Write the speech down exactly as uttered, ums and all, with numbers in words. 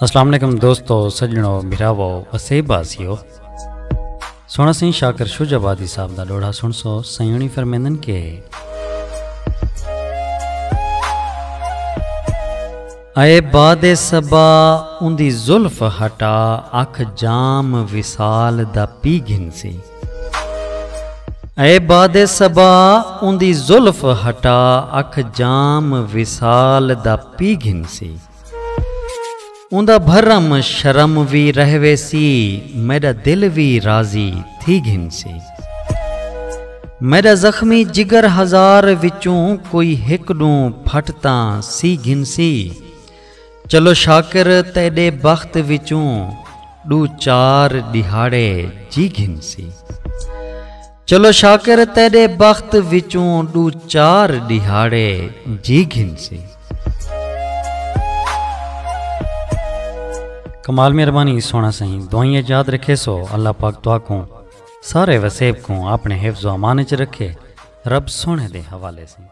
السلام علیکم دوستو، سڄݨو، بھراوو، وسیب واسیو۔ سوہݨا سئیں شاکر شجاع آبادی صاحب دا ݙوہڑا سݨسو۔ سئیں ہوݨی فرمیندن کہ اے باد صبا اوندی زلف ہٹا، اکھ جام وصال دا پی گھنسی۔ اے باد صبا اوندی زلف ہٹا، اکھ جام وصال دا پی گھنسی۔ اوندا بھرم شرم وی رہ ویسی، میݙا دل وی راضی تھی گھنسی۔ میݙا زخمی جگر ہزار وچوں کوئی ہک ݙوں پھٹ تاں سی گھنسی۔ چلو شاکر تیݙے بخت وچوں ݙو چار ݙیہاڑے جی گھنسی۔ چلو شاکر تیݙے بخت وچوں ݙو چار ݙیہاڑے جی گھنسی۔ کمال مہربانی سوہݨا سئیں، دعائیں اچ یاد رکھیسو۔ اللہ پاک تہاکوں سارے وسیب کوں اپݨے حفظ و امان اچ رکھے۔ رب سوہݨے دے حوالے سئیں۔